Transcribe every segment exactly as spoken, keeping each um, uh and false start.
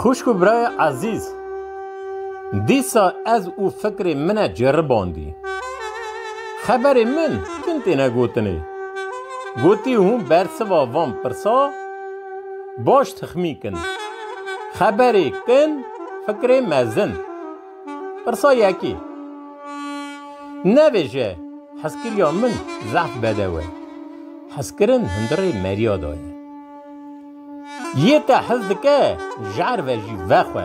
Xwişk û birayê ezîz, dîsa ez û fikrê min e ceribandî. Xeberê min kin têne gotinê. Gotî hûn bersiva van pirsa baş tixmî kin. Xeberê kin, fikrê mezin. Pirsa yekê. Nevêje, hezkiriya min zehf bedew e. Hezkirin hundirê meriya de ye. Yê te hez dike, ji erve jî vexwe.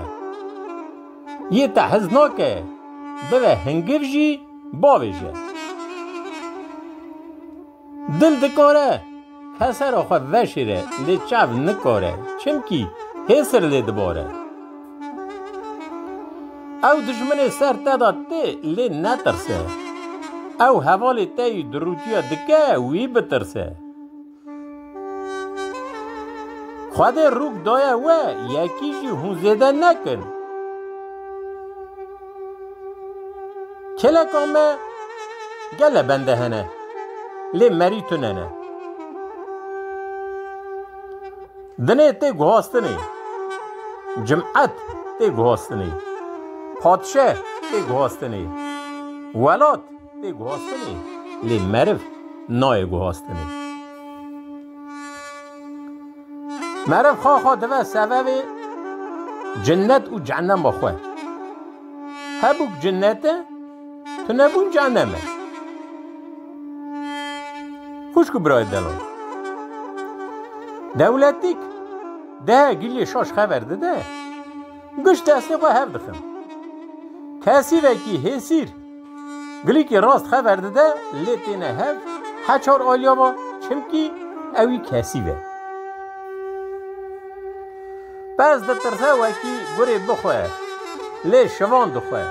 Yê te hez nake, bibe hingiv jî bavêje. Dil dikare kesera xwe veşêre, lê çav nikare, çimkî hêsir lê dibare. Ew dijminê ser te de tê, lê netirse. Ew hevalê te yî dirûtiya dike, wî bitirse. Xwedê rûk daye we, yekî jî hûn zêde nekin. Kêleka me gele bende hene, lê merî tune ne. Dinê tê guhastinê, cimet tê guhastinê, padşeh tê guhastinê, welat tê guhastinê, lê meriv nayê guhastinê. Meriv xaxa dive sevevê cinnet û cehennema xwe. Hebûk cinnet e, tunebûn cehenneme. Xwişk û birayê delal. Dewletîk dehe giliyê şaş xever dide, giş destê xwe hev dixin. Kesîvekî hêsîr gilîkî rast xever dide, lê têne hev, heçar aliya va, çimkî ewî kesîv e. Pez ditirse wekî gurê bixwe, lê şivan dixwe.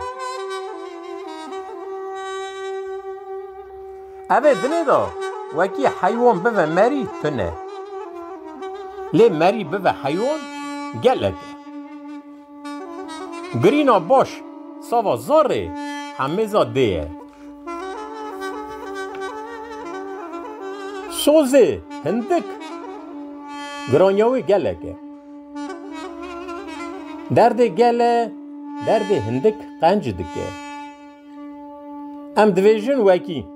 Evê dinê de wekî heywan bive merî tune. Lê merî bive heywan gelek e. Girîna baş sava zarê hemêza dê ye. Sozê hindik giraniya wê gelek e. Derdê gele, derdê hindik qenc dike. Em divêjin wekî,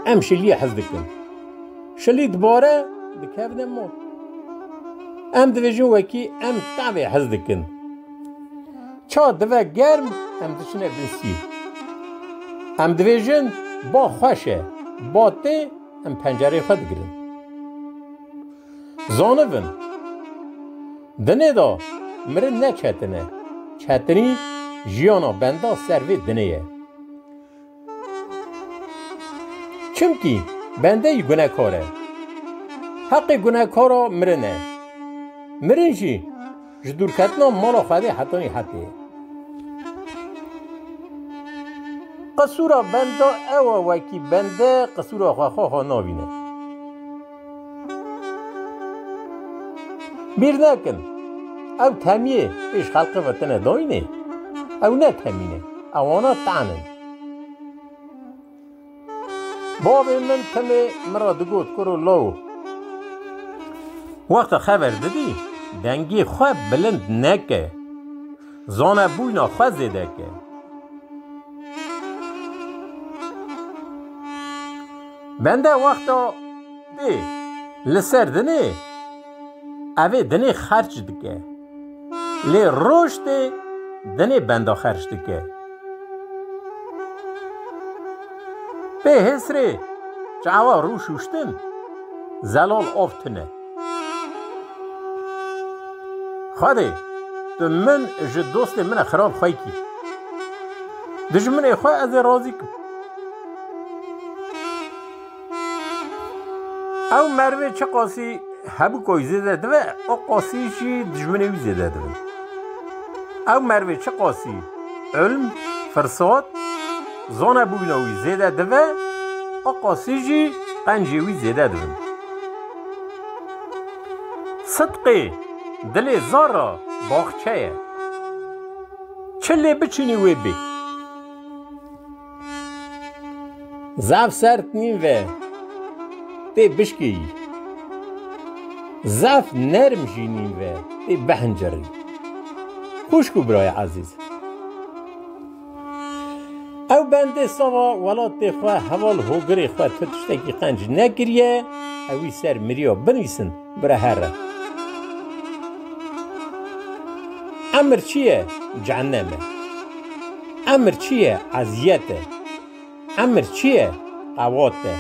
em şiliyê hez dikin. Şilî dibare, dikevine mal. Em divêjin wekî, em tavê hez dikin. Ça dive germ, em diçine bin sî. Em divêjin, ba xweş e, ba tê, em pencereyê xwe digirin. Zanibin, dinê de mirin ne çetin e. Çetinî jiyana benda ser vê dinê ye. Çimkî bende yî gunekar e. Heqê gunekara mirin e. Mirin jî ji dûrketina mala Xwedê hetanî hetê ye. Qisûra benda ew e, wekî bende qisûra xwe xwe xwe navîne. Bîr nekin, ew temiyê pêş xelqê ve tine dayînê, ew ne temî ne, ewana tan in. Bavê min timê min re digot, kuro law, wexta xever didî, dengê xwe bilind neke, zanebûyna xwe zêde ke. Bende wexta tê li ser dinê, evê dinê xerç dike. Lê roj tê dinê benda xerç dike. Pê hêsrê çawa rû şûştin, zelal av tune. Xwedê, tu min ji dostê min e xirab xwe kî. Dijminê xwe ez ê razî kim. Ew merivê çiqasî hebûka wî zêde dibe, o qasî jî dijminê wî zêde dibin. Ew merivê çiqasî ilm, firsat, zanebûna wî zêde dibe, o qasî jî qencê wî zêde dibin. Sidqê dilê zar ra baxçe ye. Çi lê biçînî wê bê. Zaf sert nîn ve tê bişkêyî. Zaf nerm jî nîn ve tê bihincirî. Xwişk û birayê ezîz, ew bendê sava welatê xwe heval hogirê xwe tu tiştekî qenc nekiriye, ewî ser miriya binivîsin, bira here. Emir çi ye? Cehennem e. Emir çi ye? Eziyet e. Emir çi ye? Qewat e.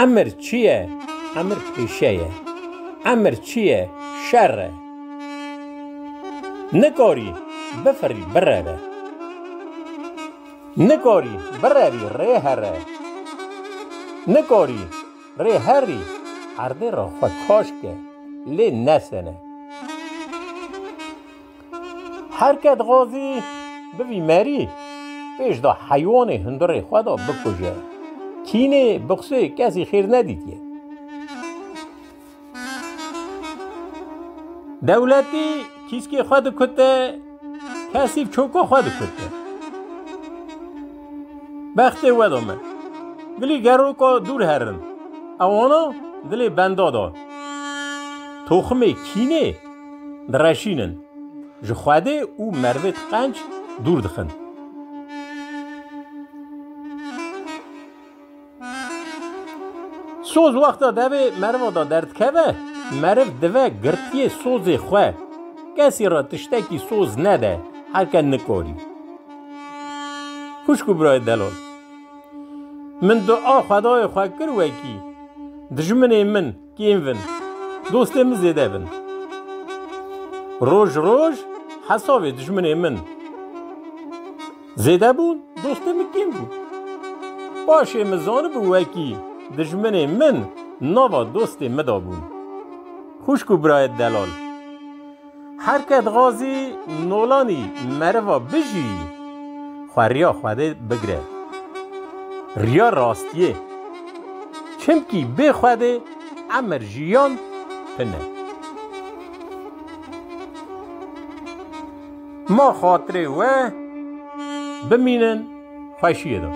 Emir çi ye? Emir pêşe ye. Emir çi ye? Şer e. Nikarî bifirî bireve. Nikarî birevî rê here. Nikarî rê herî erdê re xwe kaş ke, lê nesene. Her ke dixwazî bivî merî, pêş de heywanê hundirê xwe de bikuje. Kînê, bi qisê kesî xêr nedîtiye. Dewletî kîskê xwe dikute, kesî çoka xwe dikute. Bextê we de me. Gilî geroka dûr herin. Ewana dilê benda de. Toximê kînê direşînin. Ji Xwedê û merivê qenc dûr dixin. Soz wexta devê meriva de derdikeve, meriv dive girtiyê sozê xwe. Kesî re tiştekî soz nede, herke nikarî. Xwişk û birayê delal. Min dua Xwedayê xwe kir wekî, dijminê min kêm bin, dostê min zêde bin. Roj roj hesabê dijminê min zêde bûn, dostê min kêm bûn. Paşê min zanibû wekî dijminê min nava dostê min de bûn. Xwişk û birayê delal. Her ke dixwazî nolanî meriva bijî, xwe riya Xwedê bigire. Riya rastiyê. Çimkî bê Xwedê emir jiyan tune. Ma xatirê we bimînin xweşiyê de.